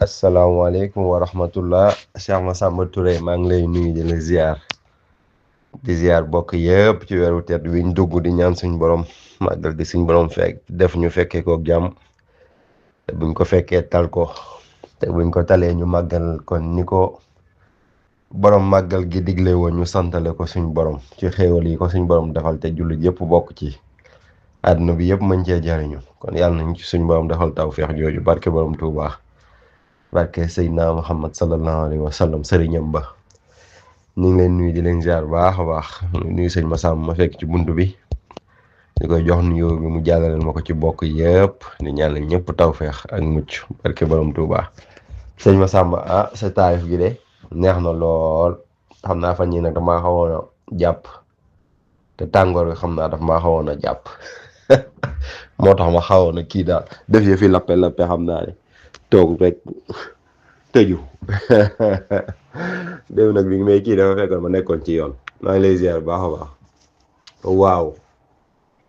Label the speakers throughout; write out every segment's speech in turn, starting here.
Speaker 1: asalaamaaleykum wa rahmatullah Cheikh Massamba Touré maa ngi lay nuyu di la ziar bokk yëpp ci weeru tedd wi ñu dugg di ñaan suñ borom màggal gi suñ borom fekk def ñu fekkee ko jàmm te buñ ko fekkee tal ko te buñ ko talee ñu màggal kon ni ko borom màggal gi digle woon ñu santale ko suñ borom ci xéewal yi ko suñ borom defal te jullit yëpp bokk ci àdduna bi yëpp mën cee jariñu kon yàlla nañ ci suñ borom defal tawfeex jooju barke borom Tuubaa barke Seydina Muhammad sallallahu alayhi wa sallam sëriñam ba ñu ngi leen nuyu di leen ziar baax a baax nuyu sëñ Massamba ma fekk ci bunt bi di koy jox nuyoo bi mu jàllaleel ma ko ci bokk yëpp di ñaanal ñëpp tawfeex ak mucc barke borom Touba. sëñ Massamba sa taarif gi de neex na lool xam naa fan yii nag damaa xawoon a jàpp te tàngoor bi xam naa daf maa xawoon a jàpp moo tax ma xawoon a kii daal def fi lappe xam naa ne toog rek tëju déw nag bi ngi may kii dafa fekkoon ma nekkoon ci yoon maa ngi lay ziar baax a baax waaw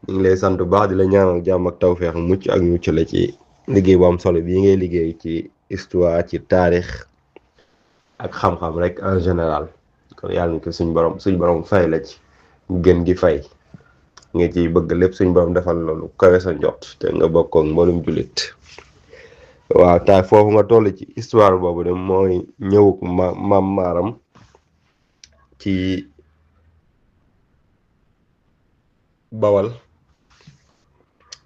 Speaker 1: ñu ngi lay sant bu baax di la ñaanal jàmm ak tawfeex mucc ak mucc la ci liggéey bu am solo bii ngay liggéey ci histoire ci taarix ak xam-xam rek en général kon yàlla na ko suñ borom fay la ci gën gi fay nga ciy bëgg lépp suñ borom defal loolu kawe sa njot te nga bokkoog mboolum jullit waaw taay foofu nga toll ci histoire boobu de mooy ñëwuk maam maaram ci Bawal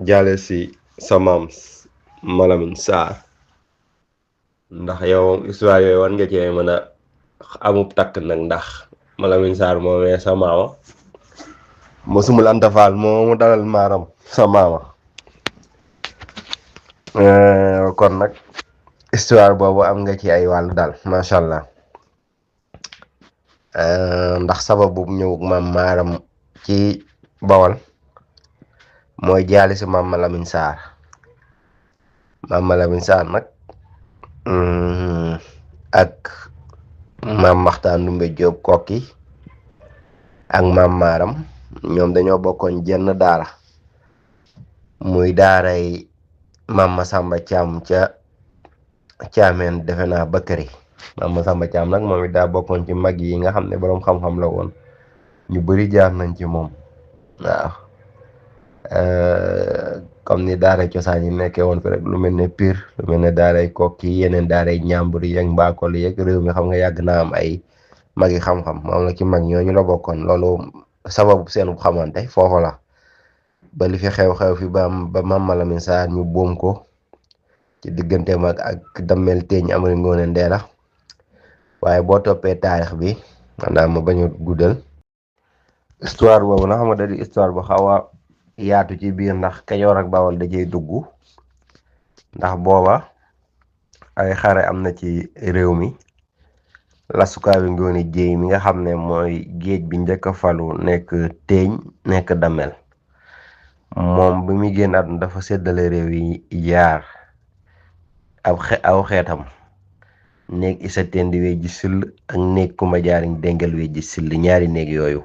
Speaker 1: jaale si sa maam Malamine Sarr ndax yow histoire yooyu war nga cee mën a amub takk nag ndax Malamine Sarr moomee sa maama mosumul Anta Fall moomu dalal maaram sa maama kon nag histoire boobu am nga ci ay wàll daal macha allah ndax sababu ñëwug maam maaram ci Bawal mooy jaali si maam Malamine Sarr nag ak maam Maxtaan Ndumbe Jóob kokki ak maam maaram ñoom dañoo bokkoon jenn daara muy daaray maam Masamba Caam ca Caameen defe naa Bakari maam Masamba Caam nag moom it daa bokkoon ci mag yi nga xam ne boroom xam-xam la woon ñu bari jaar nañ ci moom waaw comme ni daaray cosaan yi nekkee woon fi rek lu mel ne Pire lu mel ne daaray Kokki yeneen daaray Ñàmbur yi ak Mbaakol yi ak réew mi xam nga yàgg naa am ay magi xam-xam moom la ci mag ñooñu la bokkoon loolu sababu seen xamante foofu la ba li fi xew-xew fi ba maam Malamine Sarr ñu boom ko ci diggante mag ak dammel teeñ Amari Ngoone Ndeela waaye boo toppee taarix bi maanaam ma bañ a guddal histoire boobu na xam nga da di histoire bu xaw a yaatu ci biir ndax Kajoor ak Bawol da cey dugg ndax booba ay xare am na ci réew mi Lasukaabi Ngoone Jéey mi nga xam ne mooy géej bi njëkk a falu nekk teeñ nekk dammel moom bi muy génn àdduna dafa séddale réew yi yaar aw xeetam néeg Isa Tendi Wejji Sill ak néeg Kumba Jaariñ Déngal Wejji Sill ñaari néeg yooyu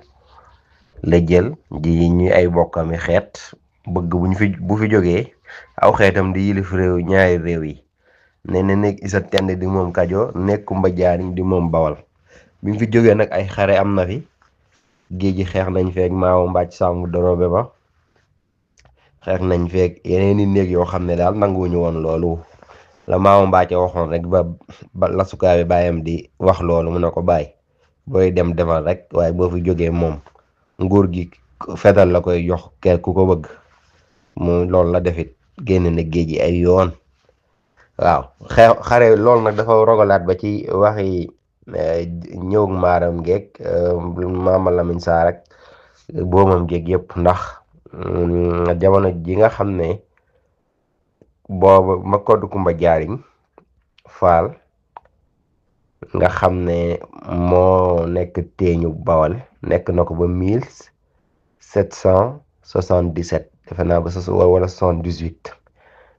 Speaker 1: la jël di ñuy ay bokkami xeet bëgg bu fi jógee aw xeetam di yilif réew ñaari réew yi ne ne néeg Isa Tendi di moom Kajoor néeg Kumba Jaariñ di moom Bawal bi mu fi jógee nag ay xare am na fi géej gi xeex nañ feek Maawo Mbàcc Sàmbu Dorobe ba xeex nañ feek yeneen i néeg yoo xam ne daal nanguwuñu woon loolu la Maawo Mbàcc waxoon rek ba Lasukaa bi bàyyam di wax loolu mu ne ko bàyyi booy dem demal rek waaye boo fi jógee moom nguur gi fetal la koy jox ker ku ko bëgg moom loolu la defit génn na géej gi ay yoon waaw xare loolu nag dafa rogalaat ba ci waxi ñëwug maaram geeg maam Malamine Sarr rek boomam geeg yëpp ndax jamono ji nga xam ne booba Makoddu Kumba Jaariñ Faal nga xam ne moo nekk teeñu Bawal nekk na ko ba 1777 defe naa ba wala 78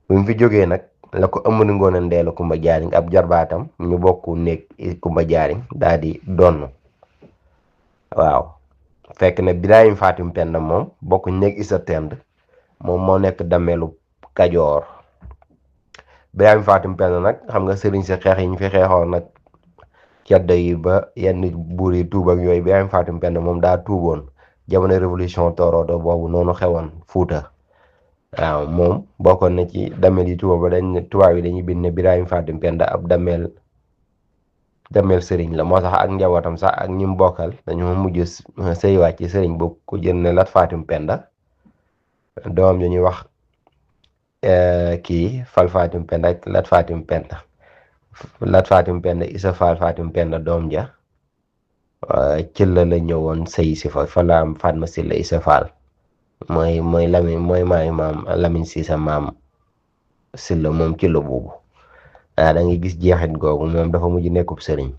Speaker 1: bi mu fi jógee nag la ko Amari Ngoone Ndeela Kumba Jaariñ ab jarbaatam ñu bokk néeg Kumba Jaariñ daal di donn waaw fekk ne Birahim Fatim Penda moom bokk néeg Isa Tend moom moo nekk dameelu Kajoor Birahim Fatim Penda nag xam nga sëriñ si xeex yi ñu fi xeexoon nag ceddo yi ba yenn buur yi tuub ak yooyu Birahim Fatim Penda moom daa tuuboon jamono révolution torodo boobu noonu xewoon Fuuta. waaw moom bokkoon na ci damel yi tubaab ba tubaab yi dañuy bind ne Birahim Fatim Penda ab damel sëriñ la moo tax ak njabootam sax ak ñi mu bokkal dañoo mujj sëywaat ci sëriñ boobu ku jël ne Lat Fatim Penda doom ñu ñuy wax kii Fal Fatim Penda ak Lat Fatim Penda Isa Fal Fatim Penda doom ja cëlla la ñëwoon sëy si fa la am Fatma Silla Isa Fal mooy Lamine mooy maam Lamine Cissé maam Silla moom cëlla boobu da ngay gis jeexit googu moom dafa mujj nekkub sëriñ.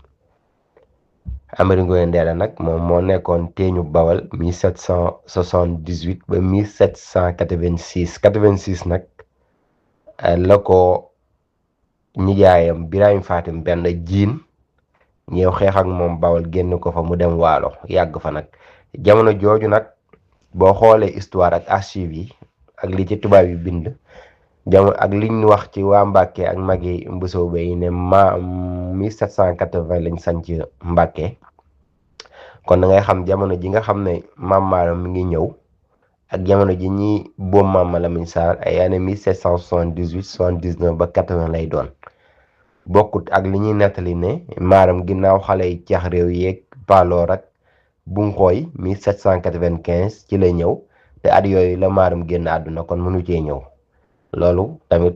Speaker 1: Amari Ngoye Ndeela nag moom moo nekkoon teeñu Bawal 1778 ba 1786 86 nag la ko nijaayam Birahim Fatim Penda jiin ñëw xeex ak moom Bawal génn ko fa mu dem Waalo yàgg fa nag jamono jooju nag boo xoolee histoire ak archive yi ak li ci tubaab yi bind jamono ak liñ wax ci waa Mbàkke ak magi Mbusoobe yi ne 1780 lañ sanc Mbàkke kon da ngay xam jamono ji nga xam ne Maam Maaram mi ngi ñëw ak jamono ji ñi boom Maam Lamine Sarr ay année 1778 79 ba 80 lay doon bokkut ak li ñuy nettali ne Maaram ginnaaw xale yi cax réew yeeg Paaloor ak Bunxooy 1795 ci lay ñëw te at yooyu la Maaram génn àdduna kon mënu cee ñëw loolu tamit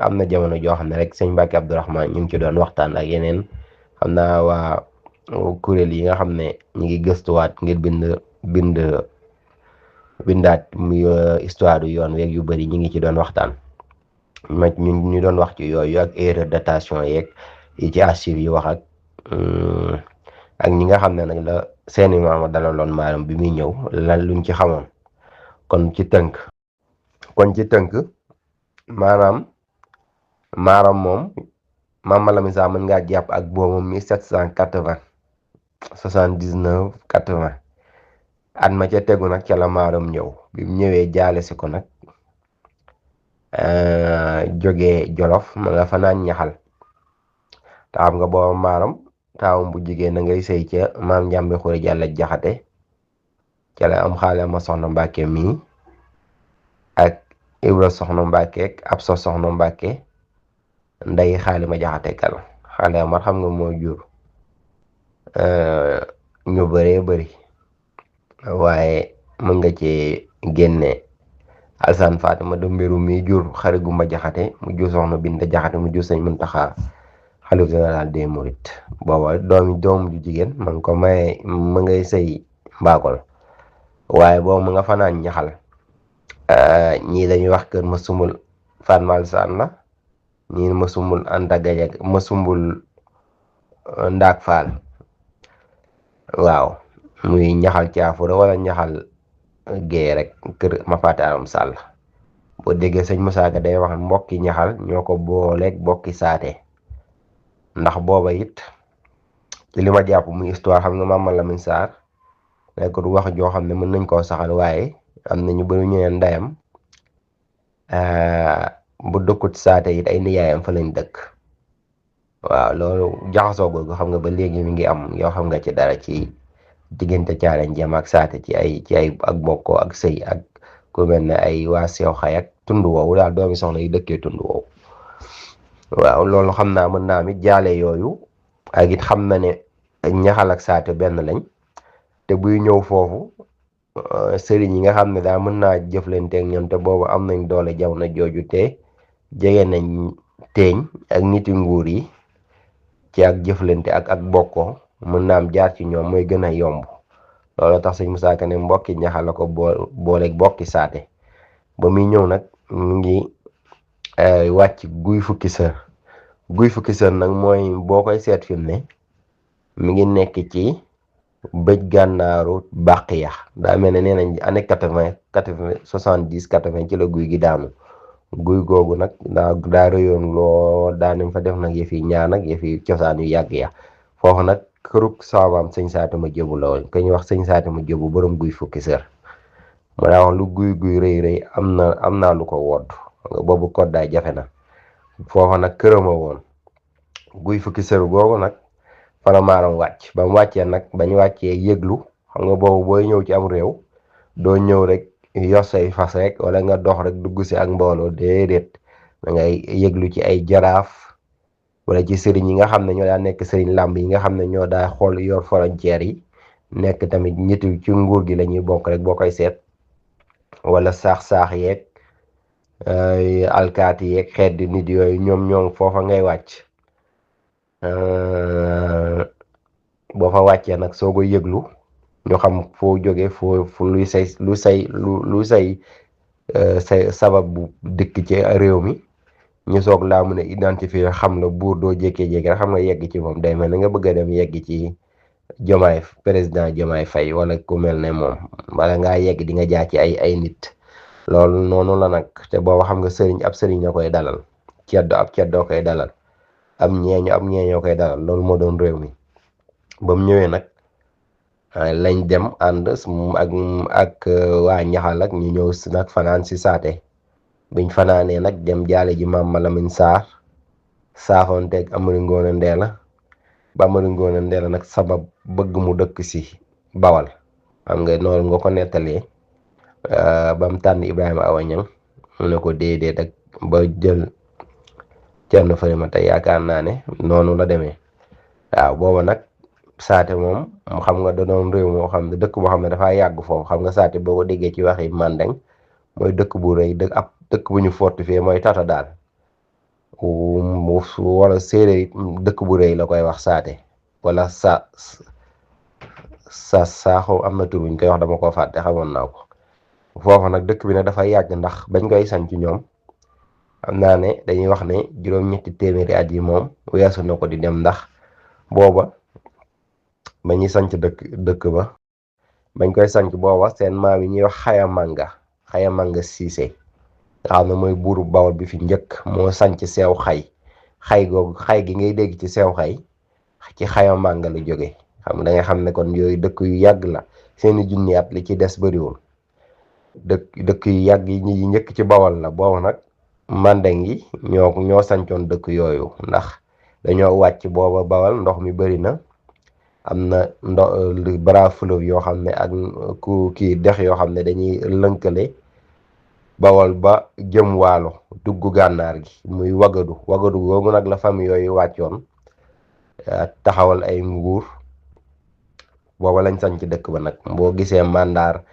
Speaker 1: am na jamono joo xam ne rek sëñ Mbàkke Abdourahmane ñu ngi ci doon waxtaan ak yeneen xam naa waa kuréel yi nga xam ne ñu ngi gëstuwaat ngir bindaat muy histoire yu yoon weeg yu bëri ñu ngi ci doon waxtaan ñu doon wax ci yooyu ak erreur datation yeeg yi ci archive yi wax ak ñi nga xam ne nag la seeni maama dalaloon Maaram bi muy ñëw lan luñ ci xamoon kon ci tënk maanaam Maaram moom Maam Lamine Sarr mën ngaa jàpp ak boobu 1780 79 80 at ma ca tegu nag ca la Maaram ñëw bi mu ñëwee jaale si ko nag jógee Jolof ma nga fanaan Ñaxal te xam nga booba Maaram taawam bu jigéen na ngay sëy ca Maam Njàmbe Xuri Jàlla Jaxate ca la am xaale ma soxna Mbàkke mii ak Ibra soxna Mbàkke ak Absa soxna Mbàkke nday xaali ma jaxate kal xaale ma xam nga moo jur ñu bëree bëri waaye mën nga ci génne Alsaan Fatima du mbiru mi jur xari Gumba Jaxate mu jur soxna Binta Jaxate mu jur Sëñ Muntaxa xalif général des mourides booba doom ju jigéen ma ngi ko maye ma ngay sëy Mbakol waaye boobu mu nga fanaan Ñaxal ñii dañuy wax kër ma sumbul Fatma Alsaan la ñii ma sumbul Anta Gaye ma sumbul Ndaak Faal waaw muy Ñaxal Caafura wala Ñaxal Géey rek kër ma fàtte Aram Sàll boo déggee sëñ Musaa Ka day wax mbokki Ñaxal ñoo ko booleeg mbokki Saate ndax booba it ci li ma jàpp muy histoire xam nga Maam Lamine Sarr nekkul wax joo xam ne mën nañ koo saxal waaye am na ñu bëri ñu ne ndeyam bu dëkkut Saate it ay nijaayam fa lañ dëkk waaw loolu jaxasoo googu xam nga ba léegi mi ngi am yoo xam nga ci dara ci diggante Caare Njeem ak Saate ci ay ak bokkoo ak sëy ak ku mel ne ay waa sew xay ak tund woowu daal doomi soxna yi dëkkee tund woowu waaw loolu xam naa mën naa mit jaale yooyu ak it xam na ne Ñaxal ak Saate benn lañ te buy ñëw foofu sëriñ yi nga xam ne daal mën naa jëflanteeg ñoom te boobu am nañ doole jamono jooju te jege nañ teeñ ak niti nguur yi ci ak jëflante ak bokkoo mën naa am jaar ci ñoom mooy gën a yomb loolu tax sëñ Musaa Ka ne mbokki Ñaxal la ko booleeg bokki Saate ba muy ñëw nag mu ngi wàcc Guy Fukki Sër nag mooy boo koy seet fi mu ne mi ngi nekk ci bëj gànnaaru Baqiya daa mel ne nee nañ année 80 70 80 ci la guy gi daanu guy googu nag daa rëyoon lool daa nañ fa def nag yëf yi ñaan ak yëf yi cosaan yu yàgg ya foofu nag kërug saamaam sëñ Saate ma jëbu la woon ka ñuy wax sëñ Saate ma jëbu borom Guy Fukki Sër mu daa wax lu guy rëy am naa lu ko wodd boobu koddaay jafe na foofa nag kërama woon. guy fukki sëru googu nag fala maaram wàcc ba mu wàccee nag bañ wàccee yëglu xam nga boobu booy ñëw ci am réew doo ñëw rek yor say fas rek wala nga dox rek dugg si ak mbooloo déedéet da ngay yëglu ci ay jaraaf wala ci sëriñ yi nga xam ne ñoo daa nekk sëriñ làmb yi nga xam ne ñoo daa xool yor frontière yi nekk tamit ñitu ci nguur gi la ñuy bokk rek boo koy seet wala saax-saax yeeg alkaati yeeg xeet di nit yooyu ñoom foofa ngay wàcc boo fa wàccee nag soo ko yëglu ñu xam foo jóge fu luy say sabab bu dëkk ci réew mi ñu soog laa mën a identifier xam la buur doo jékkee-jékki rek xam nga yegg ci moom day mel ne nga bëgg a dem yegg ci Jomaay président Jomaay Fay wala ku mel ne moom wala ngaa yegg di nga jaar ci ay nit loolu noonu la nag te booba xam nga sëriñ ab sëriñ na koy dalal ceddoo koy dalal am ñeeñoo koy dalal loolu moo doon réew mi ba mu ñëwee nag lañ dem ànd ak waa ñaxal ak ñu ñëw si nag fanaan si saate biñ fanaanee nag dem jaale ji Maam Malamine Sarr saafoonteeg Amari Ngoone Ndeela ba Amari Ngoone Ndeela nag sabab bëgg mu dëkk si Bawal xam nga noonu nga ko nettalee ba mu tànn Ibrahima Awa Ñang mu ne ko déedéet ak ba jël Cerno Farimata yaakaar naa ne noonu la demee waaw booba nag saate moom xam nga da doon réew moo xam ne dëkk boo xam ne dafaa yàgg foofu xam nga saate boo ko déggee ci waxi Mandeng mooy dëkk bu rëy dëkk bu ñu fortifié mooy tata daal wala séeréer dëkk bu rëy la koy wax saate wala saaxo am na tur buñ koy wax dama ko fàtte xamoon naa ko foofa nag dëkk bi nag dafay yàgg ndax bañ koy sanc ñoom xam naa ne dañuy wax ne juróom-ñetti téeméeri at yi moom weesu na ko di dem ndax booba ba ñuy sanc dëkk ba bañ koy sanc booba seen maam yi ñuy wax Xayamanga Siise nga xam ne mooy buuru Bawol bi fi njëkk moo sanc seew xay googu xay gi ngay dégg ci seew xay ci Xayamanga la jóge xam da nga xam ne kon yooyu dëkk yu yàgg la seeni junni at li ci des bëriwul dëkk yu yàgg yi njëkk ci Bawol la boobu nag Mandeng yi ñoo sancoon dëkk yooyu ndax dañoo wàcc booba Bawol ndox mi bëri na am na bras fleuve yoo xam ne ak kii dex yoo xam ne dañuy lënkale Bawol ba jëm waalo dugg gànnaar gi muy wagadu googu nag la famille yooyu wàccoon taxawal ay nguur booba lañ sañ ci dëkk ba nag boo gisee maanaar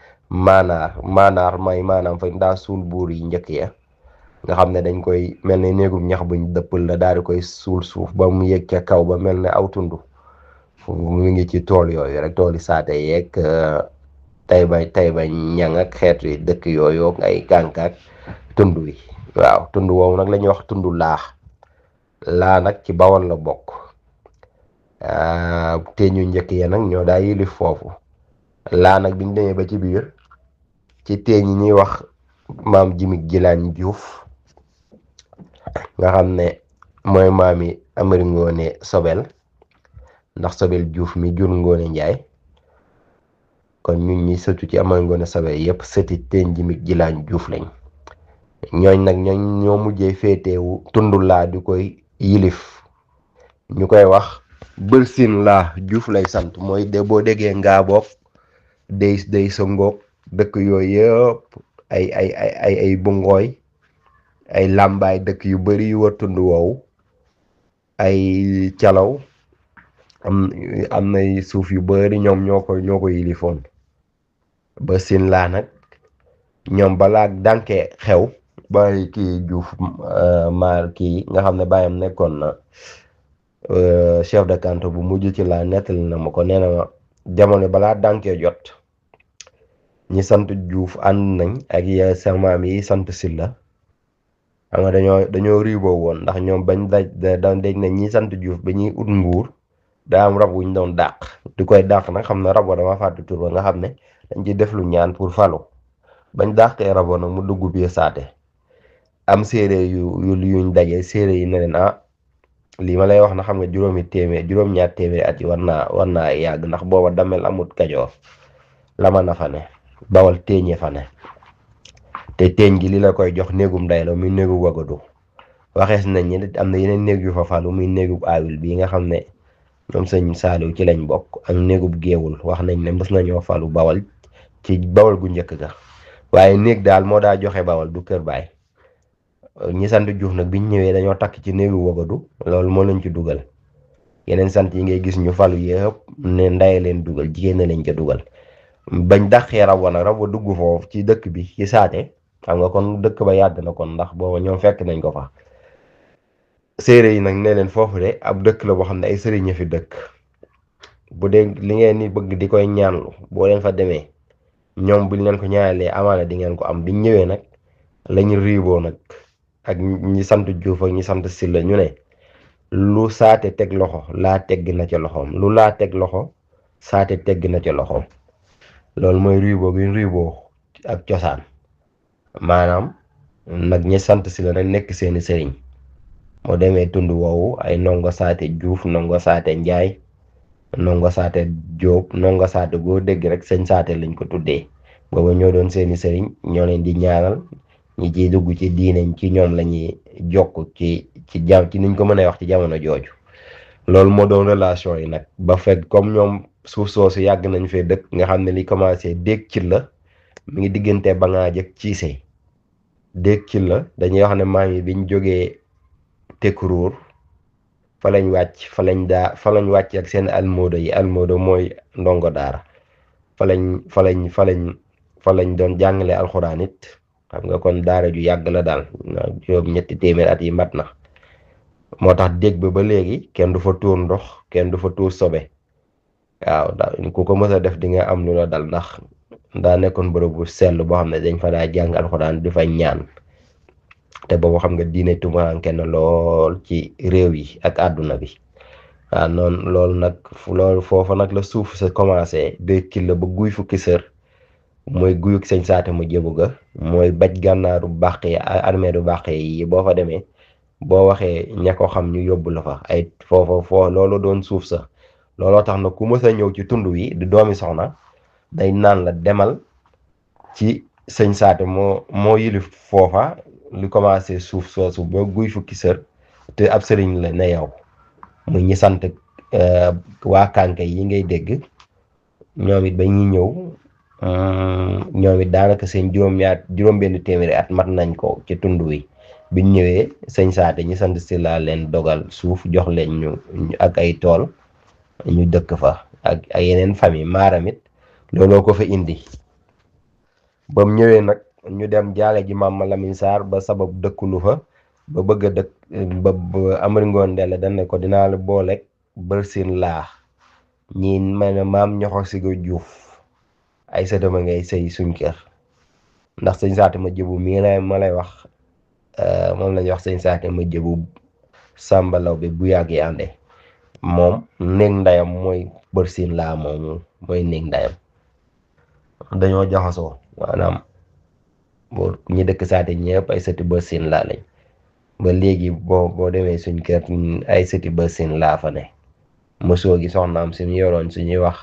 Speaker 1: may maanaam fañ daa suul buur yi njëkk ya nga xam ne dañ koy mel ne néegum ñax buñ dëppal la daal di koy suul suuf ba mu yëg ca kaw ba mel ne aw tund mu ngi ci tool yooyu rek tooli saate yeeg tay ba ñang ak xeet wi dëkk yooyu ay gànkaak tund wi waaw tund woowu nag la ñuy wax tund laa nag ci Bawol la bokk te ñu njëkk ya nag ñoo daa yilif foofu laa nag biñ demee ba ci biir ci teeñ yi ñuy wax maam Jimig Jilaan Juuf nga xam ne mooy maam yi Amari Ngoone Sobel ndax Sobel Juuf mi jur Ngoone Njaay kon ñun ñi sëtu ci Amari Ngoone Sobel yëpp sëti teeñ Jimig Jilaan Juuf lañ ñooñ nag ñoo mujjee féetewu tund laa di koy yilif ñu koy wax Bëlsin laa Juuf lay sant mooy de boo déggee ngaa boog day sa ngoog dëkk yooyu yëpp ay bungooy ay làmbaay dëkk yu bari yu war tund woowu ay calaw am nay suuf yu bari ñoom ñoo ko yilifoon ba sin laa nag ñoom balaa dànkee xew bàyyi kii Juuf maar kii nga xam ne bàyyam nekkoon na chef de canton bu mujj ci laa nettali na ma ko nee na ma jamono balaa dànkee jot ñi sant Juuf ànd nañ ak sa maam yi sant Silla xam nga dañoo riiboo woon ndax ñoom bañ daan dégg ne ñi sant Juuf ba ñuy ut nguur daa am rab wuñ doon dàq di koy dàq nag xam na rab wa dama fàtte tur ba nga xam ne dañ ci def lu ñaan pour falu bañ dàqee rab wa nag mu dugg biir saate am séeréer yuñ daje séeréer yi ne leen lii ma lay wax na xam nga juróom-ñaar téeméeri at yi war naa yàgg ndax booba damel amut Kajoor la ma na fa ne Bawol téeñe fa ne te teeñ gi li la koy jox néegum day la muy néegu wagadu waxees nañ ñi am na yeneen néeg yu fa falu muy néegub aawil bii nga xam ne ñoom sëñ Saaliw ci lañ bokk ak néegub géewul wax nañ ne mës nañoo falu bawal ci bawal gu njëkk ga waaye néeg daal moo daa joxe bawal du kër baay ñi sant Juuf nag biñ ñëwee dañoo takk ci néegu wagadu loolu moo lañ ci dugal yeneen sant yi ngay gis ñu falu yëpp ne ndaye leen dugal jigéen na lañ ca dugal bañ dàqee rab wa nag rab wa dugg foofu ci dëkk bi ci saate xam nga kon dëkk ba yàgg na kon ndax booba ñoom fekk nañ ko fa séeréer yi nag ne leen foofu de ab dëkk la boo xam ne ay sëriñ a fi dëkk bu dee li ngeen ni bëgg di koy ñaanlu boo leen fa demee ñoom buñ leen ko ñaanalee amaana di ngeen ko am biñ ñëwee nag lañu riiboo nag ak ñi sant Juuf ak ñi sant Silla ñu ne lu saate teg loxo laa tegg na ca loxoom lu laa teg loxo saate tegg na ca loxoom loolu mooy riiboo bi riiboo ak cosaan maanaam nag ñi sant Silla nag nekk seeni sëriñ moo demee tund woowu ay ndongo saate Juuf ndongo saate Njaay ndongo saate Jóob ndongo saate goo dégg rek sëñ saate lañ ko tuddee booba ñoo doon seeni sëriñ ñoo leen di ñaanal ñi ciy dugg ci diineñ ci ñoom lañuy jokk ci ci niñ ko mën a wax ci jamono jooju loolu moo doon relation yi nag ba fekk comme ñoom suuf soosu yàgg nañ fee dëkk nga xam ne li commencé déeg ci la mi ngi diggante ba ngaa jëkk ciise déeg ci la dañuy wax ne maam yi biñ jógee Tekruur fa lañ wàcc ak seen almoodo yi almoodo mooy ndongo daara fa lañ doon jàngale alxuraan it xam nga kon daara ju yàgg la daal juróom ñetti téeméer at yi mat na moo tax dégg ba léegi kenn du fa tuur ndox kenn du fa tuur sobe waaw daal ku ko mës a def di nga am lu la dal ndax daa nekkoon bërëb bu sell boo xam ne dañ fa daa jàng alxuraan di fa ñaan te boobu xam nga diine tumaranke na lool ci réew yi ak àdduna bi waaw noonu loolu foofa nag la suuf sa commencé de ci la ba guy fukki sër mooy guyuk sëñ saate mu jëbu ga mooy baj gànnaaru bàq yi armée du bàq yi boo fa demee boo waxee ña ko xam ñu yóbbu la fa ay foofa loolu doon suuf sa looloo tax na ku mës a ñëw ci tund wi di doomi soxna day naan la demal ci sëñ saate moo yilif foofa lu commencé suuf soosu ba guy fukki sër te ab sëriñ la ne yow mu ñi sant waa kànke yi ngay dégg ñoom it ba ñuy ñëw ñoom it daanaka seen juróom benn téeméeri at mat nañ ko ci tund wi biñ ñëwee sëñ saate ñi sant si laa leen dogal suuf jox leen ñu ak ay tool ñu dëkk fa ak yeneen famille maaramit looloo ko fa indi ba mu ñëwee nag ñu dem jaale ji Maam Lamin Saar ba sabab dëkkulu fa ba bëgg a dëkk ba Amari Ngoone Ndeela dañ ne ko dinaa la booleeg bër siin laa ñi ma ne maam ñoxo si ga Juuf ay sëtama ngay sëy suñ kër ndax sëñ saate ma jëbu mii na ma lay wax moom lañuy wax sëñ saate ma jëbu sàmbalaw bi bu yàgg ànde moom néeg ndayam mooy bër siin laa moom mooy néeg ndayam dañoo jaxasoo maanaam boo ñi dëkk saate ñëpp ay sëti bër siin laa lañ ba léegi boo demee suñ kër ay sëti bër siin laa fa ne mosoo gi soxnaam suñu yoroon suñuy wax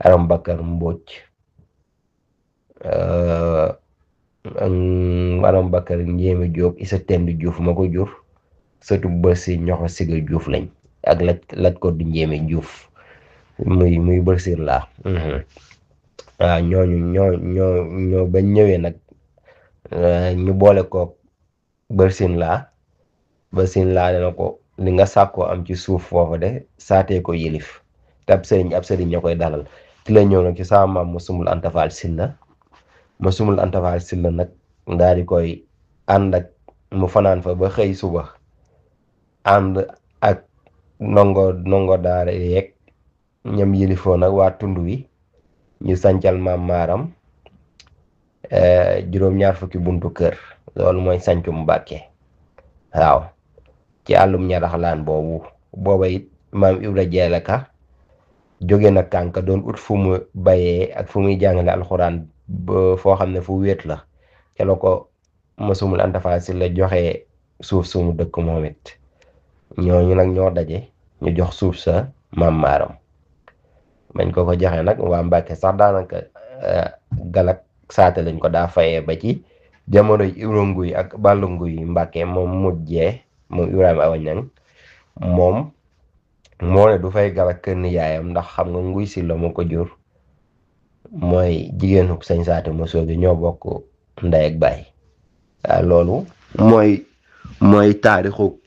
Speaker 1: Aram Bakkar Mbóoj Aram Bakkar Njéeme Jóob Isa Tend Juuf ma ko jur sëtu bër siin ñoxo siga Juuf lañ ak laj ko du Njéeme Juuf muy bër siin laa waaw ñoo bañ ñëwee nag ñu boole ko bër siin laa dana ko li nga sàkkoo am ci suuf foofa de saatee ko yilif te ab sëriñ ña koy dalal ci la ñëw nag ci sama maam ma sumul antafaal silla nag daal di koy ànd ak mu fanaan fa ba xëy suba ànd ak ndongo daara yeeg ñam yilifoo nag waa tund wi ñu sancal maam maaram juróom-ñaar fukki buntu kër loolu mooy sancum Mbàkke waaw ci àllum ñaraxlaan booba it maam Ibra Jeele Ka jóge na kànka doon ut fu mu bayee ak fu muy jàngale alxuraan ba foo xam ne fu wéet la ca la ko Masumul Anta Fall si la joxe suuf sumu dëkk moom it ñooñu nag ñoo daje ñu jox suuf sa maam maaram bañ ko joxe nag waa Mbàkke sax daanaka galak saate lañ ko daa fayee ba ci jamono Ibra Nguy ak Bàllu Nguy Mbàkke moom mujjee moom Ibrahima Awa Niang moom moo ne du fay galak kër nijaayam ndax xam nga Nguy Sylla moo ko jur mooy jigéenu sëñ Saate Mousso gi ñoo bokk ndey ak baay. waaw loolu mooy taarixu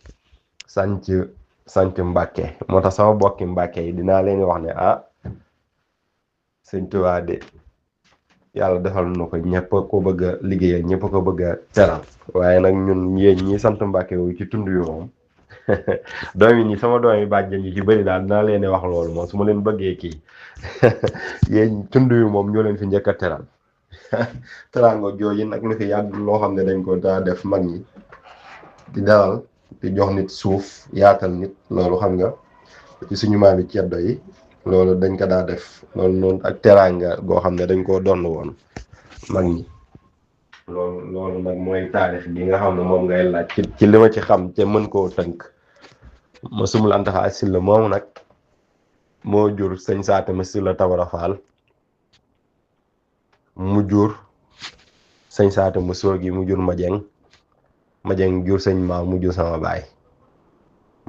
Speaker 1: sanc Mbàkke moo tax sama bokki Mbàkke yi dinaa leen wax ne sëñ Tuubaa de yàlla defal na ko ñëpp ko bëgg a liggéeyal ñëpp ko bëgg a teral waaye nag ñun yéen ñi sant Mbàkke wu ci tund yu moom doom yi sama doom yi bàjjen yi ci bëri daal dinaa leen wax loolu moom su ma leen bëggee kii yéen tund yu moom ñoo leen fi njëkk a teral teraanga jooju nag lu fi yàgg loo xam ne dañ ko daa def mag ñi di dalal di jox nit suuf yaatal nit loolu xam nga ci suñu maami ceddo yi loolu dañ ko daa def loolu noonu ak teraanga goo xam ne dañ koo donn woon mag ñi loolu nag mooy taarix gi nga xam ne moom ngay laaj ci li ma ci xam te mën koo tënk ma sumul Anta Fall Sylla moomu nag moo jur sëñ Saate ma Sylla Tabara Fall mu jur sëñ Saate ma Soogi mu jur ma jeng jur sëñ Maam mu jur sama baay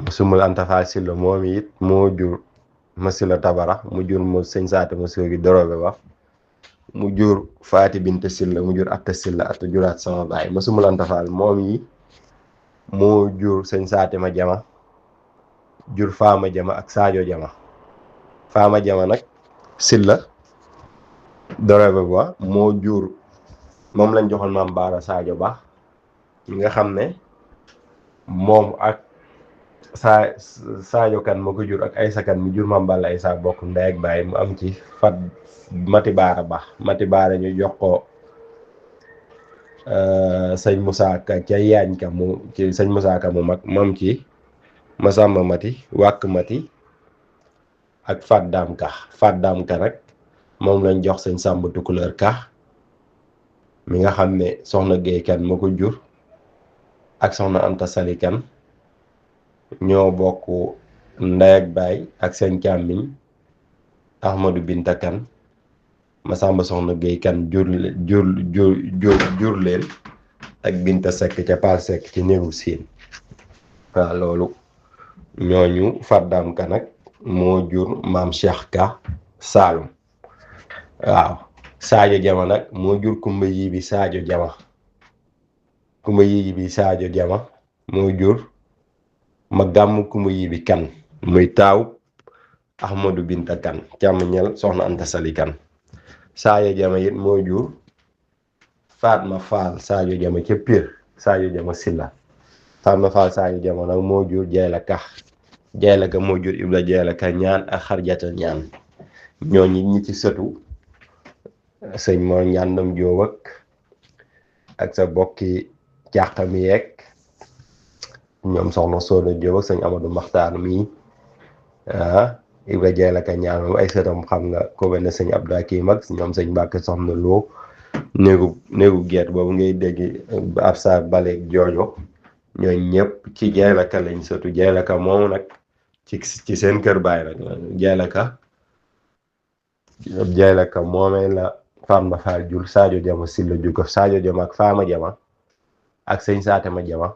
Speaker 1: ma sumul Anta Fall Sylla moom it moo jur ma Sylla Tabara mu jur ma sëñ Saate ma Soogi dorobe ba mu jur Faati Binte Sylla mu jur Atta Sylla Atta juraat sama baay ma sumul Anta Fall moom yi moo jur sëñ Saate ma Jama jur Faama Jama ak Sadio Jama Faama Jama nag Sylla dorobe ba moo jur moom lañ joxoon maam Baara Sadio Ba nga xam ne moom ak Sadio Kan moo ko jur ak Aysa Kan mu jur maam Balla Aysa bokk ndey ak baay mu am ci fat Mati Baara Ba Mati Baara ñu jox ko sëñ Moussa Ka ca yaañ ka mu ci sëñ Moussa Ka mu mag moom ci Masamba Mati Wàkk Mati ak Fat Daam Ka nag moom lañ jox sëñ Sàmb Tukulóor Ka mi nga xam ne soxna Géey Kan moo ko jur ak soxna Anta Sali Kan ñoo bokk ndey ak baay ak seen càmmiñ Ahmadou Binta Kan Masamba soxna Géey Kan jur leen ak Binta Sekk ca Paal Sekk ci néegu siin waaw loolu ñooñu Faddaam Ka nag moo jur maam Cheikh Ka Saalum waaw Sadio Jama nag moo jur Kumba Yibi Sadio Jama moo jur ma gàmm Kumba Yibi Kan muy taaw Ahmadou Binta Kan càmmiñal soxna Anta Sali Kan Sadio Jama it moo jur Fatma Fall Sadio Jama ca Pire Sadio Jama Sylla Fatma Fall Sadio Jama nag moo jur Jayla Ka moo jur Ibla Jayla Ka ñaan ak Xarjata ñaan ñooñu ñi ci sëtu sëñ moo ñàndam Jóob ak sa bokki càqam yeeg ñoom soxna Sooda Jóob ak sëñ Amadou Maxtaar mii Ibla Jayla Ka ñaan moom ay sëtam xam nga ko benn sëñ Abdou Hakim ak ñoom sëñ Mbàkke soxna Loo néegu geet boobu ngay dégg ab sa baleeg joojo ñooñ ñëpp ci Jayla Ka lañ sëtu Jayla Ka moomu nag ci seen kër baay nag Jayla Ka moomee la Fatma Fall jur Sadio Jama Sylla jur ko Sadio Jama ak Faama Jama ak sëñ Saate ma Jama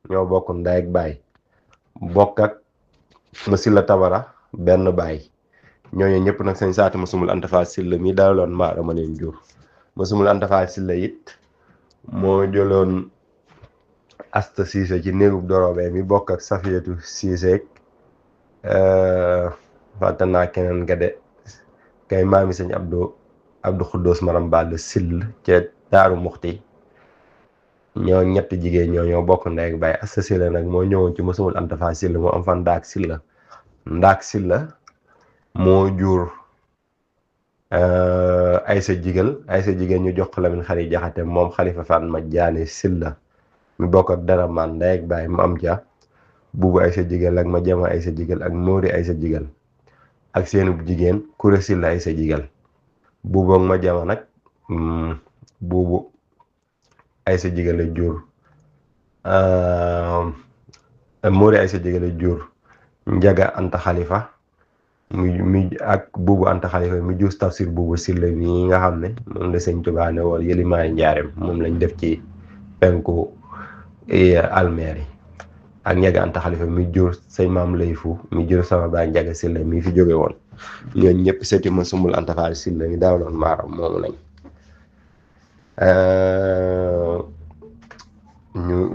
Speaker 1: ñoo bokk ndey ak baay bokk ak ma Sylla Tabara benn baay ñooñu ñëpp nag sëñ Saate ma sumul Anta Fall Sylla mi dalaloon maara ma leen jur ma sumul Anta Fall Sylla it moo jëloon Asta Siise ci néegub dorobee mi bokk ak Safiyatu Siise fàtte naa keneen nga de kay maami sëñ Abdou Xuddoos Maram Ball Syll ca Daaru Muxti ñoo ñetti jigéen ñoo bokk ndey ak baay Asta Sylla nag moo ñëwoon ci ma sumul Anta Fall Sylla moo am fan Ndaak Sylla moo jur Aysa Jigal ñu jox ko Lamin Xari Jaxate moom Xalifa Fatma Jaane Sylla mi bokk ak dara man ndey ak baay mu am ca Buubu Aysa Jigal ak ma Jama Aysa Jigal ak Móori Aysa Jigal ak seenub jigéen Kuré Sylla Aysa Jigal Buubu ak ma Jama nag Buubu Aysa Jigal la jur Móori Aysa Jigal la jur Njaga Anta Xalifa mi ak Buubu Anta Xalifa mi jur Tafsir Buubu Sylla mi nga xam ne moom la sëñ Tuubaa ne woon yëlimaay njaareem moom lañ def ci penku almeer yi ak Njaga Anta Xalifa mi jur sëñ Maam Lay Fu mi jur sama baay Njaga Silla mi fi jóge woon ñooñu ñëpp sëti ma sumbul Anta Faal Silla mi daawaloon maaram moomu lañ.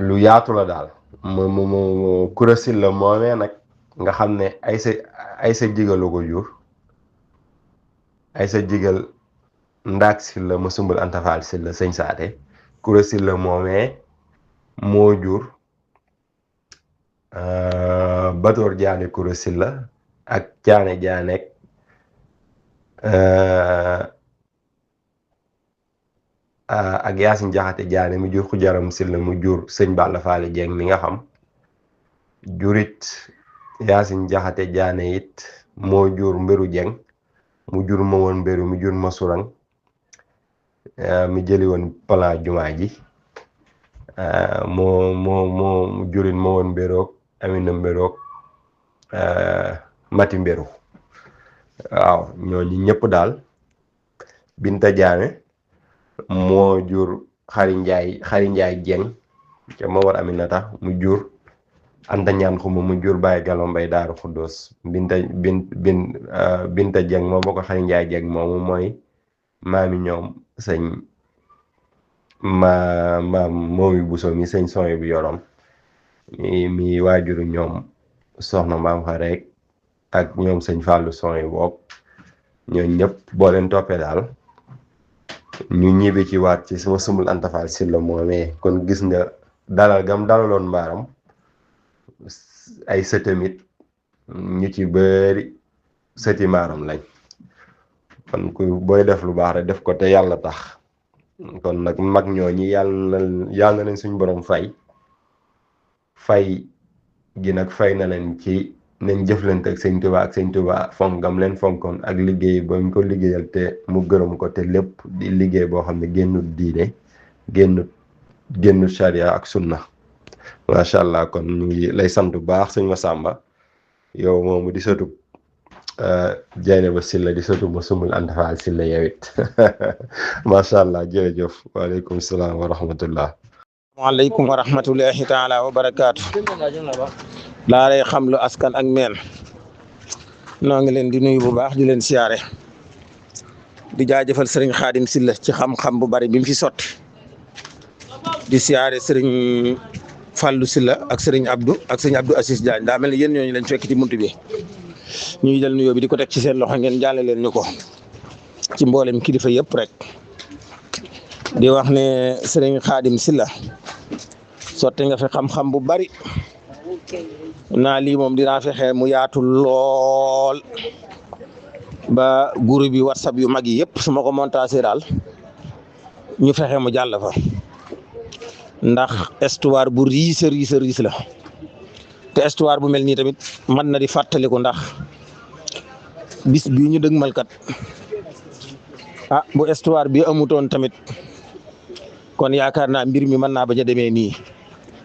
Speaker 1: lu yaatu la daal mu Kura Silla moomee nag nga xam ne ay sa jigalu ko jur ay sa jigal Ndaak Silla ma sumbul Anta Faal Silla sëñ Saate Kura Silla moomee moo jur Batoor Jaane Kura Silla ak Jaane Jaanek ak Yaasin Jaxate Jaane mu jur Xujaram Silla mu jur sëñ Balla Faali Jeng mi nga xam jurit Yaasin Jaxate Jaane it moo jur Mberu Jeng mu jur ma woon Mberu mu jur ma surang mi jëli woon plan jumaa ji moo jurit ma woon Mberoog Amina Mberoog Mati Mberu waaw ñooñu ñëpp daal. Binta Jaane moo jur Xari Njaay Jeng ca Mawar Aminata mu jur Anta Ñaan Xuma mu jur Baye Gallo Mbay Daaru Xuddoos Binta Jeng moo bokk Xari Njaay Jeng moomu mooy maami ñoom sëñ maam moomi Buso mi sëñ sooy bu yoroon mi waajuru ñoom soxna maam Xareek ak ñoom sëñ Fàllu sooy bopp ñooñu ñëpp boo leen toppee daal ñu ñibbi ci waat ci sama sumbul Anta Faal Silla moomee kon gis nga dalal gam dalaloon mbaaram ay sëtamit ñu ci bëri sëti mbaaram lañ kon ku booy def lu baax rek def ko te yàlla tax kon nag mag ñooñi yàlla na leen suñ borom fay gi nag fay na leen ci nañ jëflante ak sëñ Tuubaa fonk gam leen fonkoon ak liggéey ba ñu ko liggéeyal te mu gërëm ko te lépp di liggéey boo xam ne génnut diine génnut charia ak sunna macha allah. kon ñu ngi lay sant bu baax sëñ Masamba yow moomu di sëtu Jeynaba Silla di sëtu ma sumbul Anta Faal Silla yow it macha allah jërëjëf waaleykum salaam wa rahmatullah.
Speaker 2: waaleykum wa rahmatullahi taala wa barakaatu. laa lay xam lu askan ak meen noo ngi leen di nuyu bu baax di leen siyaare di jaajëfal sëriñ Xaadim Silla ci xam-xam bu bari bi mu fi sotti di siyaare sëriñ Fàllu Silla ak sëriñ Abdou Assis Diagne daa mel ni yéen ñooñu lañ fekk ci buntu bi ñuy jël nuyoo bi di ko teg ci seen loxo ngeen jàlle leen ñu ko ci mboolem kilifa yëpp rek di wax ne sëriñ Xaadim Silla sotti nga fi xam-xam bu bari naa lii moom dinaa fexe mu yaatu lool ba groupe bi WhatsApp yu mag yi yëpp su ma ko montage daal ñu fexe mu jàll fa ndax histoire bu riis la te histoire bu mel nii tamit mën na di fàttaliku ndax bis bii ñu dëgmal kat bu histoire bi amutoon tamit kon yaakaar naa mbir mi mën naa bañ a demee nii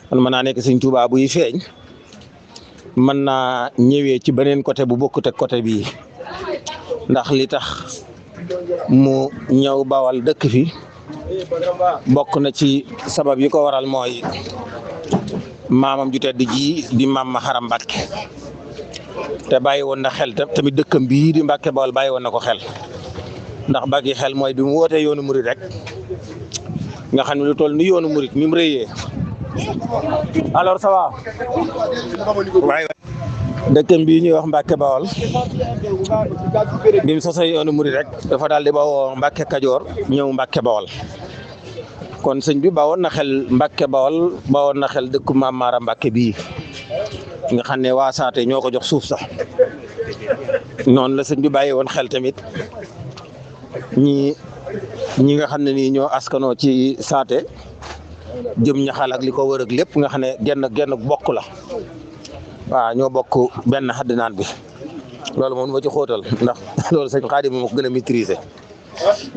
Speaker 2: kon mën naa nekk Sëñ Tuubaa buy feeñ mën naa ñëwee ci beneen côté bu bokkut ak côté bii ndax li tax mu ñëw Bawal dëkk fi bokk na ci sabab yi ko waral mooy maamam ju tedd ji di maam ma Xaram Mbàkke te bàyyi woon na xel tamit dëkkam bii di Mbàkke Bawal bàyyi woon na ko xel ndax bàyyi xel mooy bi mu wootee yoonu murit rek nga xam ne lu toll ni yoonu murit mi mu rëyee alors ça va waaye dëkkam bii ñuy wax Mbàkke Bawal bi mu sosee yoonu murit rek dafa daal di bawoo Mbàkke Kajoor ñëw Mbàkke Bawal kon sëñ bi bawoon na xel Mbàkke Bawal bawoon na xel dëkku Maam Maara Mbàkke bii nga xam ne waa Saate ñoo ko jox suuf sax noonu la sëñ bi bàyyi woon xel tamit ñi nga xam ne nii ñoo askanoo ci Saate jëm Ñaxal ak li ko wër ak lépp nga xam ne genn bokk la waaw ñoo bokk benn xaddinaan bi loolu moom ma ci xóotal ndax loolu sëñ Xaadim moo ko gën a maîtriser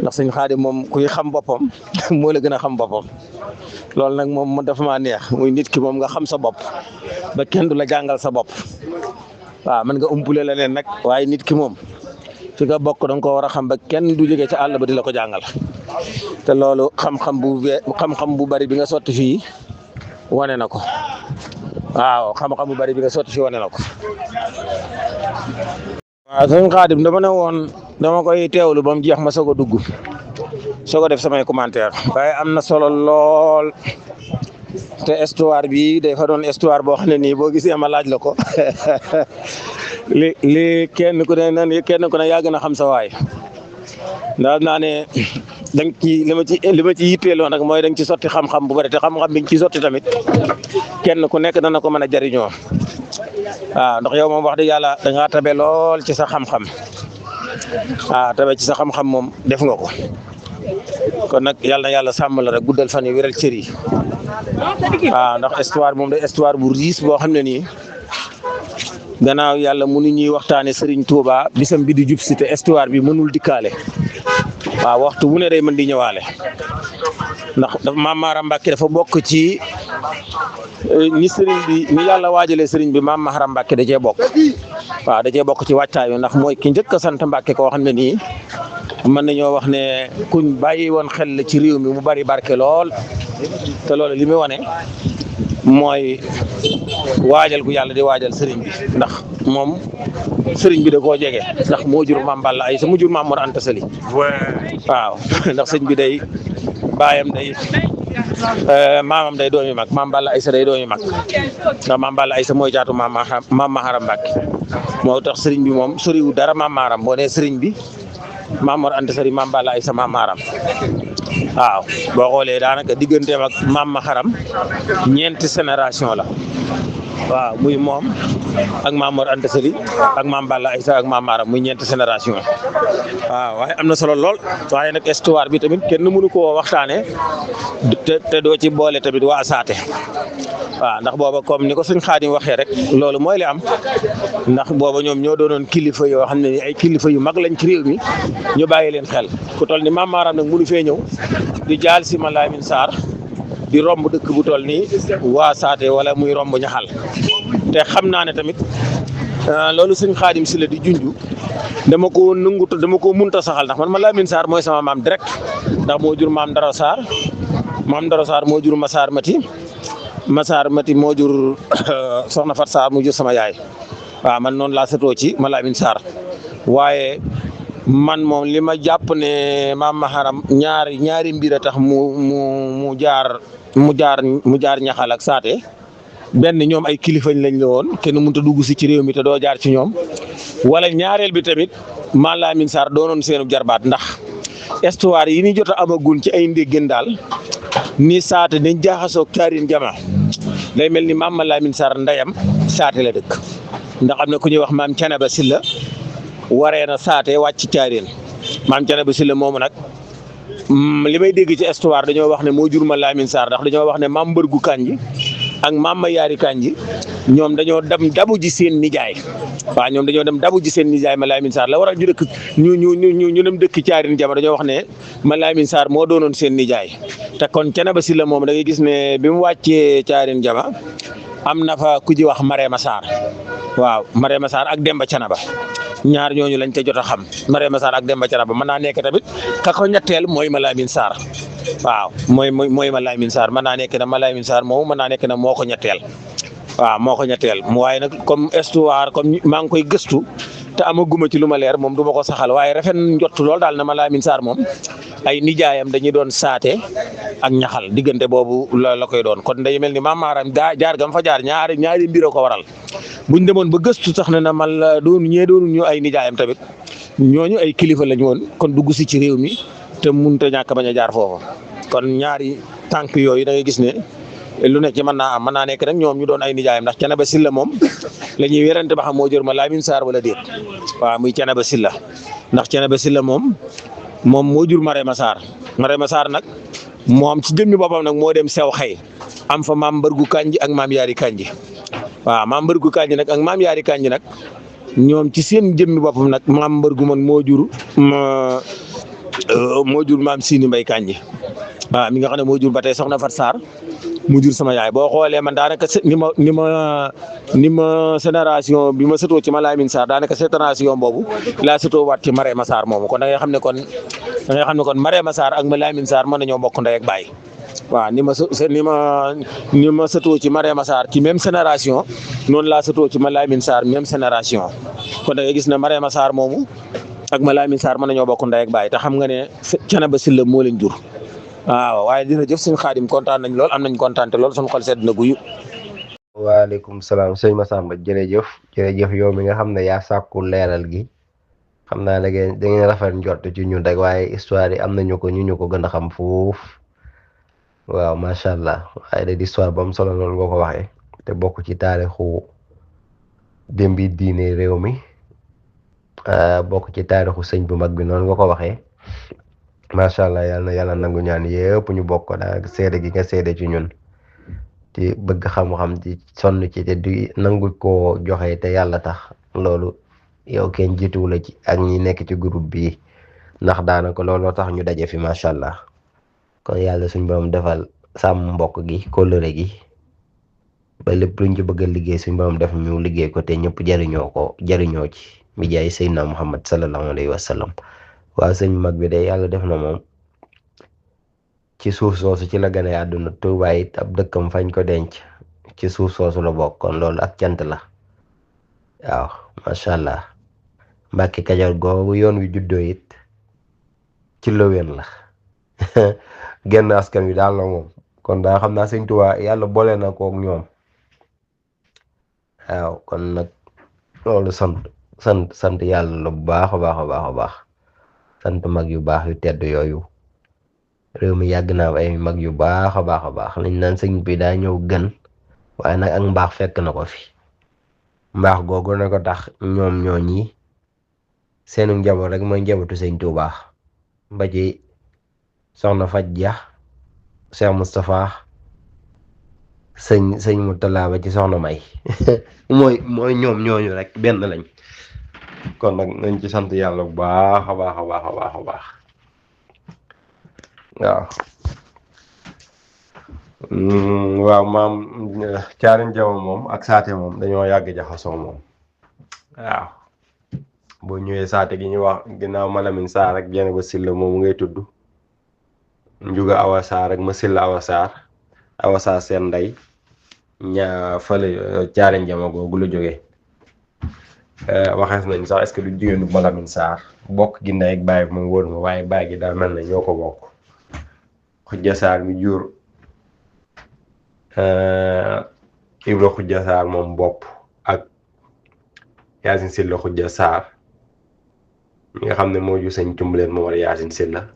Speaker 2: ndax sëñ Xaadim moom kuy xam boppam moo la gën a xam boppam loolu nag moom dafa maa neex muy nit ki moom nga xam sa bopp ba kenn du la jàngal sa bopp waaw mën nga umpule leneen nag waaye nit ki moom fi nga bokk da nga ko war a xam ba kenn du jógee ca àll ba di la ko jàngal te loolu xam-xam bu bari bi nga sotti fii wane na ko waaw xam-xam bu bari bi nga sotti si wane na ko. waaw sëñ Xaadim dama ne woon dama koy teewlu ba mu jeex ma soog a dugg soog a def samay commentaire waaye am na solo lool te histoire bi day fa doon histoire boo xam ne nii boo gisee ma laaj la ko li kenn ku ne yaa gën a xam sa waay ndax naa ne danga ci li ma ci yitteeloon rek mooy danga ci sotti xam-xam bu bari te xam-xam bi nga ci sotti tamit kenn ku nekk dana ko mën a jariñoo waaw ndax yow moom wax dëgg yàlla da ngaa tabe lool ci sa xam-xam waaw tabe ci sa xam-xam moom def nga ko kon nag yàlla na yàlla sàmm la rek guddal fan yi wéral cër yi waaw ndax histoire moom day histoire bu riis boo xam ne nii gannaaw yàlla mënu ñuy waxtaane Serigne Touba bisam bi di jub si te histoire bi mënul dikkaale waaw waxtu wu ne day mën di ñëwaale ndax Maam Maharam Mbacke dafa bokk ci ni Serigne bi ni yàlla waajalee Serigne bi Maam Maharam Mbacke da cee bokk waaw da cee bokk ci wàccaay wi ndax mooy ki njëkk a sant Mbacke koo xam ne nii mën nañoo wax ne kuñ bàyyi woon xel la ci réew mi mu bari barke lool te loolu li muy wane mooy waajal gu yàlla di waajal sëriñ bi ndax moom sëriñ bi da koo jege ndax moo jur Maam Balla Aysa mu jur Maam Mor Anta Sali waaw ndax sëñ bi day baayam day maamam day doomi mag Maam Balla Aysa day doomi mag ndax Maam Balla Aysa mooy jaatu Maam Maharam Mbacke moo tax sëriñ bi moom soriwu dara Maam Maharam boo nee sëriñ bi Maam Mor Anta Sali Maam Balla Aysa Maam Maharam waaw boo xoolee daanaka digganteem ak Maam Maharam ñeenti génération la waaw muy moom ak Maam Mor Anta Sali ak Maam Balla Aysa ak Maam Maharam muy ñeenti génération waaw waaye am na solo lool waaye nag histoire bi tamit kenn mënu koo waxtaanee te doo ci boole tamit waa saate waaw ndax booba comme ni ko sëñ Xaadim waxee rek loolu mooy li am ndax booba ñoom ñoo doonoon kilifa yoo xam ne ay kilifa yu mag lañ ci réew mi ñu bàyyi leen xel ku toll ni Maam Maharam nag mënu fee ñëw di jaal si ma Lamine Sarr di romb dëkk bu toll nii waa saate wala muy romb ñaxal te xam naa ne tamit loolu sëñ Xaadim si la di junju dama ko nanguta dama ko munta saxal ndax man ma Lamine Sarr mooy sama maam direct ndax moo jur Maam Daro Sarr moo jur Massar Mati moo jur Soxna Fat Sarr mu jur sama yaay waaw man noonu laa setoo ci ma Lamine Sarr waaye man moom li ma jàpp ne Maam Maharam ñaari mbir a tax mu jaar ñaxal ak saate benn ñoom ay kilifañ lañ la woon kenn mënut a dugg si ci réew mi te doo jaar ci ñoom wala ñaareel bi tamit Maam Lamine Sarr doonoon seenu jarbaat ndax histoire yi ni jot a amagun ci ay ndéggin daal ni saate dañ jaaxasoog Caarin Jama day mel ni Maam Lamine Sarr ndeyam saate la dëkk ndax am na ku ñuy wax Maam Canaba Silla waree na saate wàcc Caarin Maam Canaba Silla moomu nag li may dégg ci histoire dañoo wax ne moo jur ma Lamine Sarr ndax dañoo wax ne Maam Mbërgu Kanji ak Maam ma Yaari Kanji ñoom dañoo dem dabu ji seen nijaay waaw ñoom dañoo dem dabu ji seen nijaay ma Lamine Sarr la waral ñu dëkk ñu dem dëkk Caarin Jama dañoo wax ne ma Lamine Sarr moo doonoon seen nijaay te kon Canaba Silla moom da ngay gis ne bi mu wàccee Caarin Jama am na fa ku ji wax Marema Sarr waaw Marema Sarr ak Demba Canaba ñaar ñooñu lañ ca jot a xam Marema Sarr ak Demba Canaba mën naa nekk tamit ka ko ñetteel mooy ma Lamine Sarr waaw mooy ma Lamine Sarr mën naa nekk na ma Lamine Sarr moomu mën naa nekk na moo ko ñetteel waaw moo ko ñetteel waaye nag comme histoire comme maa ngi koy gëstu te amaguma ci lu ma leer moom du ma ko saxal waaye rafet njott lool daal na ma Lamine Sarr moom ay nijaayam dañuy doon saate ak ñaxal diggante boobu la koy doon kon day mel ni Maam Maharam jaar gam fa jaar ñaari mbir ko waral buñ demoon ba gëstu sax ne na man la doonu ñu ay nijaayam tamit ñooñu ay kilifa lañu woon kon dugg si ci réew mi te mënut a ñàkk bañ a jaar foofu kon ñaari tànk yooyu da ngay gis ne lu nekk ci mën naa nekk rek ñoom ñu doon ay nijaayam ndax Canaba Silla moom la ñuy werante ba xam moo jur ma Lamine Sarr wala déet waaw muy Canaba Silla ndax Canaba Silla moom moo jur Marema Sarr nag moom ci jëmmi boppam nag moo dem sew xay am fa Maam Mbërgu Kanji ak Maam Yaari Kanji waaw Maam Mbërgu Kanji nag ak Maam Yaari Kanji nag ñoom ci seen jëmmi boppam nag Maam Mbërgu man moo jur Maam Sini Mbay Kanji waaw mi nga xam ne moo jur ba tey Soxna Fat Sarr mu jur sama yaay boo xoolee man daanaka ni ma génération bi ma sëtoo ci ma Lamine Sarr daanaka génération boobu laa sëtoo waat ci Marema Sarr moomu kon da ngay xam ne kon Marema Sarr ak ma Lamine Sarr mën nañoo bokk ndey ak baay waaw ni ma sëtoo ci Mariama Sarr ci même génération noonu laa sëtoo ci Malamine Sarr même génération kon da ngay gis ne Mariama Sarr moomu ak Malamine Sarr mën nañoo bokk ndey ak baay te xam nga ne Thiénaba Sylla moo leen jur waaw waaye jërëjëf sëñ Xaadim kontaan nañ lool am nañ kontaan te lool suñu xol sedd na guyu.
Speaker 1: waaleykum salaam sëñ Massamba jërëjëf yow mi nga xam ne yaa sàkku leeral gi xam naa da ngeen rafet njort ci ñun rek waaye histoire yi am nañu ko ñu ko gën a xam foofu waaw macha allah waaye da di histoire ba mu solo loolu nga ko waxee te bokk ci taarixu démbi diine réew mi bokk ci taarixu sëñ bu mag bi noonu nga ko waxee macha allah yàlla na yàlla nangu ñaan yëpp ñu bokk ko daal seede gi nga seede ci ñun ci bëgg xam-xam ci sonn ci te di nangu koo joxe te yàlla tax loolu yow kenn jiituwu la ci ak ñi nekk ci groupe bi ndax daanaka looloo tax ñu daje fi macha allah kon yàlla suñ borom defal sàmm mbokk gi kóllëre gi ba lépp luñ ci bëgg a liggéey suñ borom def ñu liggéey ko te ñëpp jariñoo ci mi jaay Seydina Muhammad sallallahu alayhi wa sallam waaw sëñ mag bi de yàlla def na moom ci suuf soosu ci la gane àdduna Tuubaa it ab dëkkam fañ ko denc ci suuf soosu la bokk kon loolu ak cant la waaw macha allah Mbàkke Kajoor googu yoon wi juddoo it ci Loween la genn askan wi daal la moom kon daa xam naa sëñ Tuubaa yàlla boole na kook ñoom waaw kon nag loolu sant yàlla la bu baax a baax a baax a baax sant mag yu baax yu tedd yooyu réew mi yàgg naa ay mag yu baax a baax lañ naan sëñ bi daa ñëw gën waaye nag ak mbaax fekk na ko fi mbaax googu na ko tax ñoom ñooñi seenu njaboot rek mooy njabootu sëñ Tuubaa ba ci soxna Faj Ja Cheikh Moustapha sëñ Murtala ba ci soxna May mooy ñoom ñooñu rek benn lañ kon nag nañ ci sant yàlla bu baax a baax a baax a baax a baax waaw maam Caari Njaw moom ak saate moom dañoo yàgg jaxasoo moom waaw boo ñëwee saate gi ñu wax ginnaaw Malamine Sarr ak Thiénaba Sylla moomu ngay tudd Njuga Awa Sarr ak ma Sylla Awa Sarr seen ndey fële Caari Njaw googu la jógee waxees nañ sax est-ce que du jigéenu Malamine Sarr bokk gi ndey ak baay bi moom wóor ma waaye baay gi daal mel na ñoo ko bokk Xujja Sarr mi jur Ibra Xujja Sarr moom bopp ak Yaasin Sylla Xujja Sarr mi nga xam ne moo ju sëñ Cumbuleen moom war Yaasin Sylla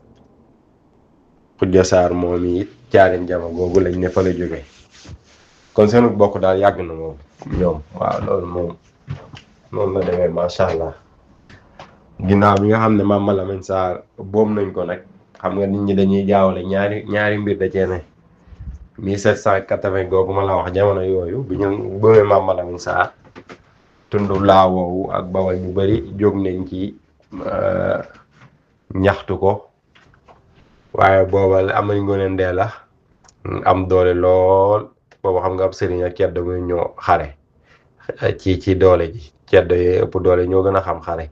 Speaker 1: Xujja Sarr moom it Caari Njaw googu lañ ne fa la jógee kon seenu bokk daal yàgg na moom ñoom waaw loolu moom noonu la demee macha allah ginnaaw bi nga xam ne maam Malamine Sarr boom nañ ko nag xam nga nit ñi dañuy jaawale ñaari mbir da cee ne 1780 googu ma la wax jamono yooyu bi ñu boomee maam Malamine Sarr tundu laawoowu ak Bawol ñu bari jóg nañ ci ñaxtu ko waaye booba Amari Ngoone Ndeela am doole lool booba xam nga ab sëriñ ak ceddo muy ñoo xare ci doole ji ceddo yee ëpp doole ñoo gën a xam xare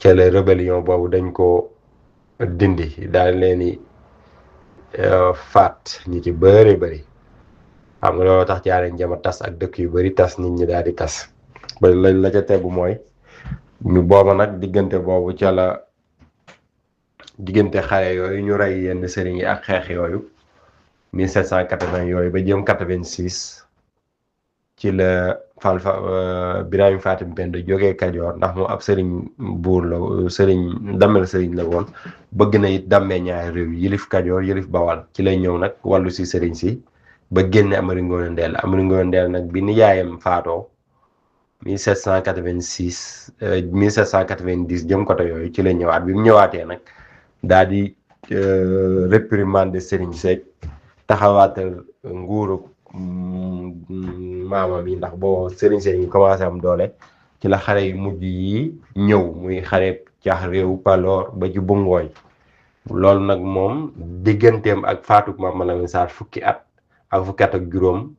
Speaker 1: ca la rébellion boobu dañ ko dindi daal leeni faat ñi ci bëri xam nga loolu tax Caari Njaw tas ak dëkk yu bari tas nit ñi daal di tas ba lañ la ca tegu mooy ñu booba nag diggante boobu ca la diggante xare yooyu ñu rey yenn sëriñ yi ak xeex yooyu 1780 yooyu ba jëm 86 ci la Birahim Fatim Penda jógee Kajoor ndax moom ab sëriñ buur la sëriñ dammel sëriñ la woon bëgg na it dammee ñaari réew yilif Kajoor yilif Bawal ci lay ñëw nag wàllu si sëriñ si ba génne Amari Ngoone Ndeela nag bi nijaayam faatoo 1786 1790 jëm côté yooyu ci la ñëwaat bi mu ñëwaatee nag daal di réprimander sëriñ seeg taxawaatal nguuru maamam yi ndax boo sëriñ yi commencé am doole ci la xare yu mujj yi ñëw muy xare caax réew Paloor ba ci Bungooy loolu nag moom digganteem ak faatu maam Malamine Sarr fukki at ak juróom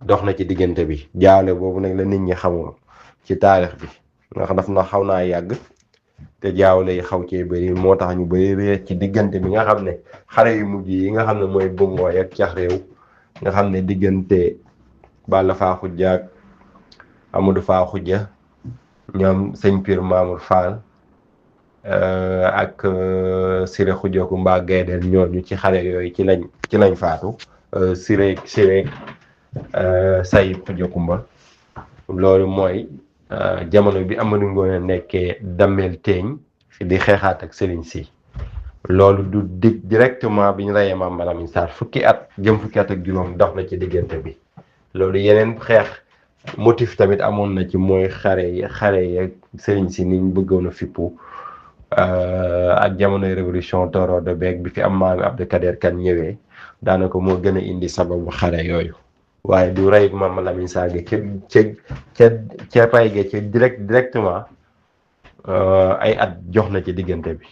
Speaker 1: dox na ci diggante bi jaawle boobu nag la nit ñi xamul ci taarix bi ndax daf na xaw naa yàgg te jaawle yi xaw cee bëri moo tax ñu bëri réer ci diggante bi nga xam ne xare yu mujj yi nga xam ne mooy Bungooy ak Cax Réew nga xam ne diggante Balla Faa Xujja ak Amadou Faa Xujja ñoom sëñ Pir Mamour Fall ak Siré Xujja Kumba Gaydel ñooñu ci xare yooyu ci lañ faatu Siré Sayib Xujja Kumba loolu mooy jamono bi Amadou Ngoone nekkee Damel Teeñ di xeexaat ak Sëriñ Si loolu du dig directement bi ñu reyee Maam Malamine Sarr fukki at ak juróom dox na ci diggante bi loolu yeneen xeex motif tamit amoon na ci mooy xare yi ak Sëriñ Si niñ bëggoon a fippu ak jamonoy révolution torodo beeg bi fi am maami Abdou Kader Kan ñëwee daanaka moo gën a indi sababu xare yooyu waaye du rey Maam Malamine Sarr gi ca pay ga ca directement ay at jox na ci diggante bi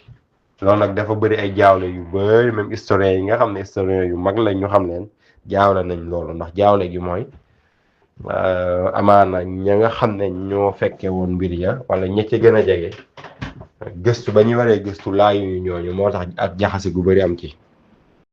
Speaker 1: loolu nag dafa bëri ay jaawle yu bëri même historiens yi nga xam ne historiens yu mag lañ ñu xam leen jaawle nañ loolu ndax jaawle gi mooy amaana ña nga xam ne ñoo fekke woon mbir ya wala ña ca gën a jege gëstu ba ñu waree gëstu laayuñu ñooñu moo tax ak jaxase gu bëri am ci